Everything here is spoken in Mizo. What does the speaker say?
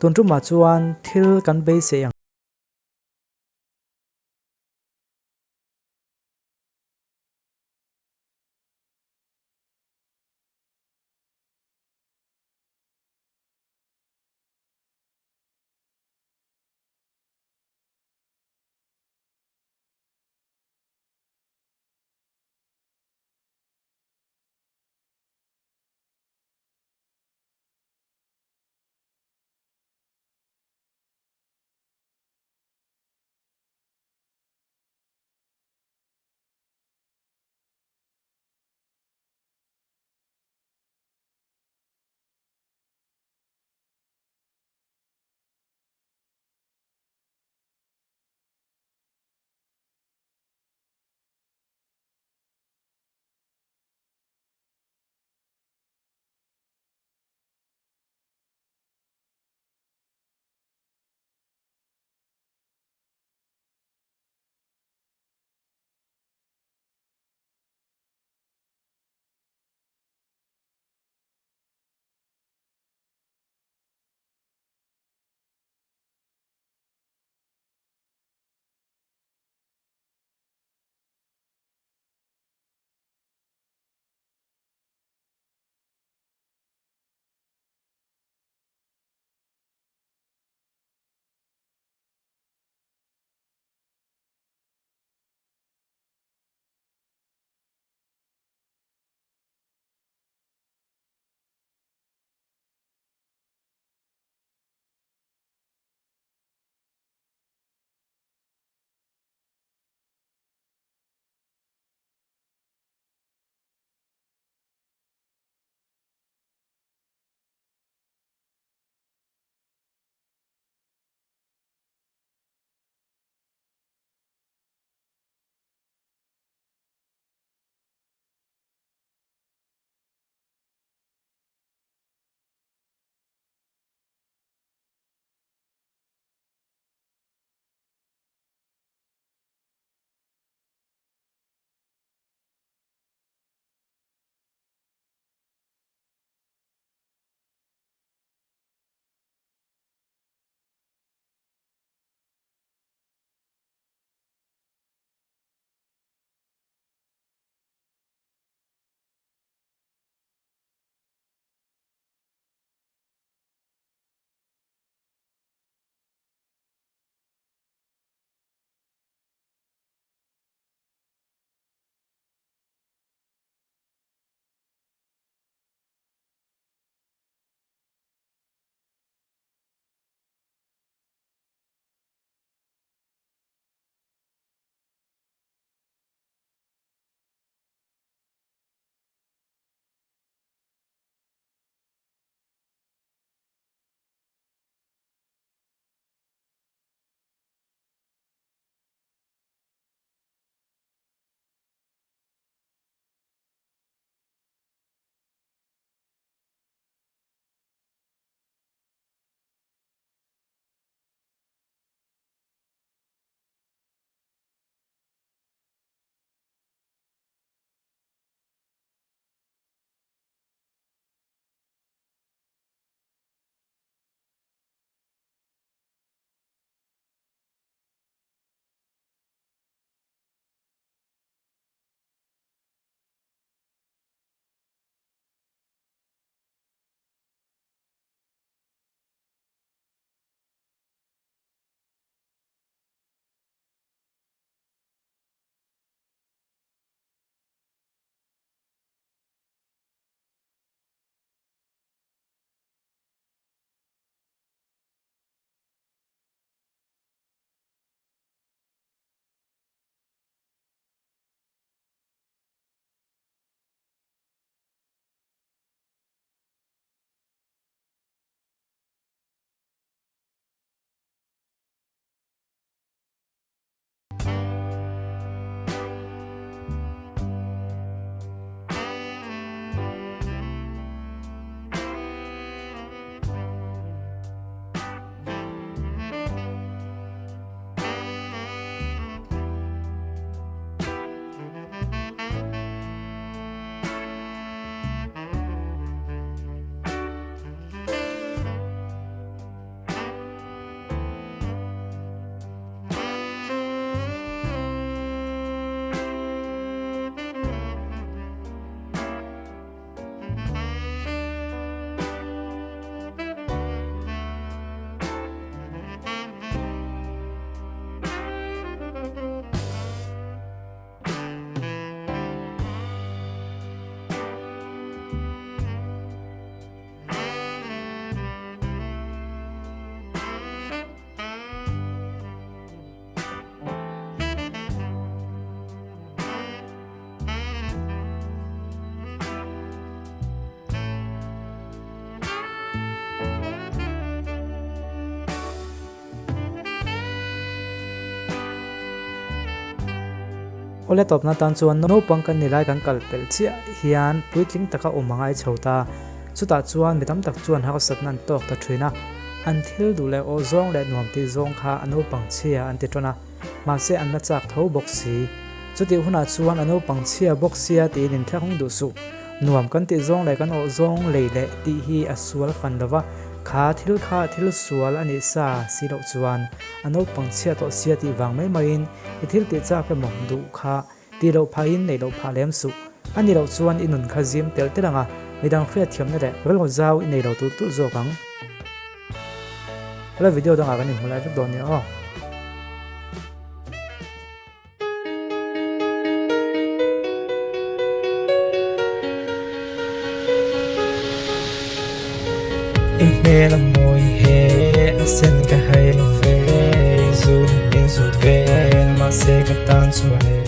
Tun tumah chuan thil kan beisei ang. Awle tawpna tan chuan naupang kan ni lai kan kal pelh chiah hian puitling taka awm a ngai chho ta. Chutah chuan mi tam tak chuan harsatna an tawk ta thin a, an thil duh leh awh zawng leh nuam tih zawng kha a naupang chhia an ti tan a, mahse an la chak tho bawk si. Chutih hunah chuan a naupang chhia bawk sia tiin inthlahung duh suh. Nuam kan tih zawng leh kan awh zawng lei leh tih hi a sual fan lo va, kha thil kha thil sual a nih sa si loh chuan a naupang chhia tawh sia tih vang mai maiin i thil tih chak emaw duh kha tih loh phahin neih loh phah lem suh. A nih loh chuan i nun kha zim telh telh ang a, midang hriatthiamna leh rilru zau i nei lo tulh tulh zawk ang. Hello video dangah kan inhmu lai vek dawn nia aw. I hmel a mawi he a sen ka hai lo ve, zut in zut vel mahse ka tan chuan e.